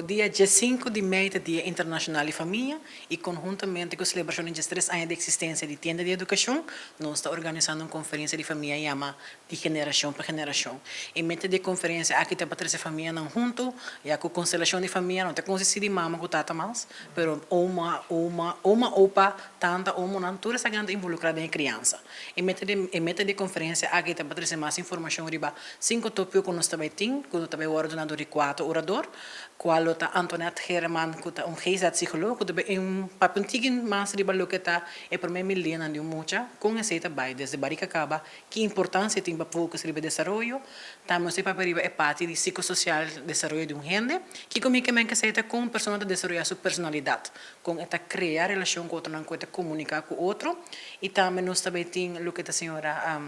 Dia 5 di mei ta Dia Internacional di Famia y conhuntamente cu e celebracion di 13 aña di existencia di Tienda di Educacion, nos ta organisando un conferencia di famia yama Di Generacion pa Generacion. E meta di e conferencia aki ta pa trece famianan hunto, ya cu constelacion di famia no ta consisti di mama cu tata mas, pero oma, oma, oma, opa, tanta, omonan, tur esaki ta involucra den criansa. E meta di e conferencia aki ta pa trece mas informacion riba cinco topico cu nos tambe tin, cu tambe ta di cuater orador, cual ta Antoinette Herman, cu ta un GZ-psycholoog, cu tambe un papia un tiki mas riba loke ta e prome 1000 dianan di un mucha, con esey ta bay desde barica caba, ki importancia tin pa focus riba desaroyo. Tambe nos papia riba e parti di psicosocial desaroyo di un hende, cu con cu esey ta con un persona ta desaroya su personalidad, con e ta crea relacion cu otro, con e ta comunica cu otro. Y tambe nos tambe tin loke ta señora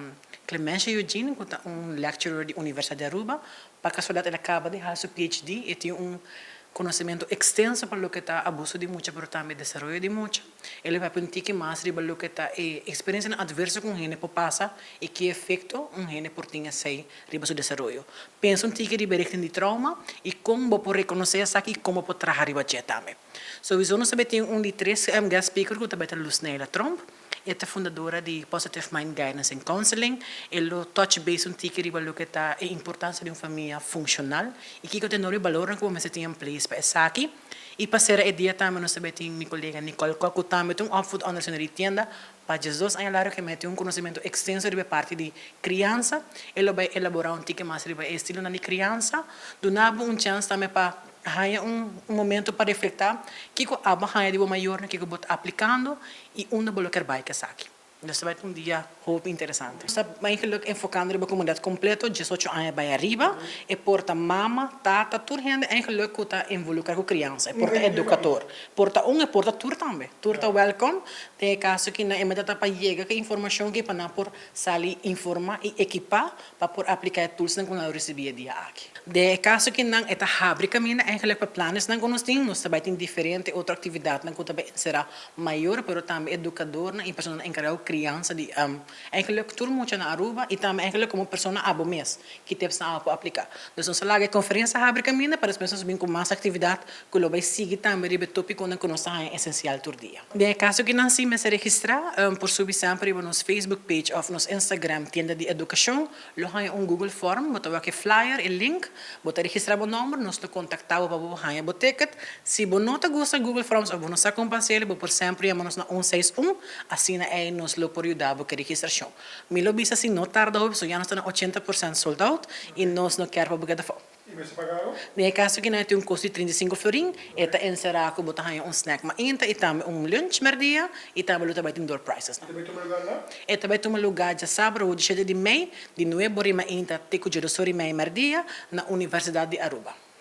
Clemencia Eugene, cu ta un lecturer di Universidad di Aruba, pa casualidad el a caba di haci su PhD y tin un conocimento extenso pa loke ta abuso di mucha, pero tambe desaroyo di mucha. E lo bay un tiki mas riba loke ta e experiencia adverso cu un hende por pasa y ki efecto un hende por tin esey riba su desaroyo. Pensa un tiki riba richting di trauma y con bo por reconoce esaki y con bo por traha riba dje tambe. So, nos tambe tin un di tres guest speaker cu tambe ta Luz Neila Tromp. E ta fundadora di Positive Mind Guidance and Counseling. E lo touch base un tiki riba loke ta e importancia di un famia funcional y kico ta e balor cu mester tin in place pa esaki. Y pa cera e dia tambe nos tambe tin mi colega Nicole Kok, cu tambe tin un opvoedondersteuner di tienda pa 12 aña largo, cu tin un conocimento extenso riba parti di criansa. E lo bay elabora un tiki mas riba estilo di criansa, duna bo un chance tambe pa haya un momento pa reflekta kico abo a haya di bo mayor, kico bo ta aplicando y unda bo kier bay cu esaki. Dus bay un dia hopi interesante. Ta eigenlijk enfocando riba comunidad completo, 18 aña bay ariba, e por ta mama, tata, tur hende eigenlijk cu ta involucra cu criansa, e por ta educador. Por ta un, e por ta tur tambe. Tur ta welcome. Den caso cu nan e meta ta pa yega cu informacion cu pa nan por sali informa y equipa pa por aplica e tools cu nan recibi e dia aki. Den caso cu nan ta habri caminda eigenlijk pa planes cu nos tin, nos tambe tin diferente otro actividad cu tambe será mayor, pero tambe educador y persona encarga cu criansa di eigenlijk tur mucha na Aruba y tambe eigenlijk como persona abo mes ki tips nan por aplica. Dus nos laga conferencia habri caminda pa despues nos bin cu mas actividad cu lo bay sigui tambe riba topico cu nos ta esencial tur dia. Den caso cu nan si mester registra, por subi semper riba nos Facebook page of nos Instagram Tienda di Educacion, lo haya un Google Form, bo ta wak e flyer e link, bo ta registra bo nomber, nos ta contacta bo pa bo haya bo ticket. Si bo no ta gusta Google Forms of bo no sa con pa haci, bo por semper yama nos na 161, asina ey nos lo por yuda bo cu registracion. Mi lo bisa si no tarda hopi, so ya nos ta na 80% sold out y nos no kier pa bo keda afo. Y mester paga algo? Den caso cu tin un costo di 35 florin, e ta encera cu bo ta haya un snack mainta y tambe un lunch merdia y tambe lo tambe tin door prizes. E tambe ta tuma luga na? E tambe ta tuma luga diasabra, 7 di mei, di 9 or mainta te cu 2 or y mei merdia na Universidad di Aruba.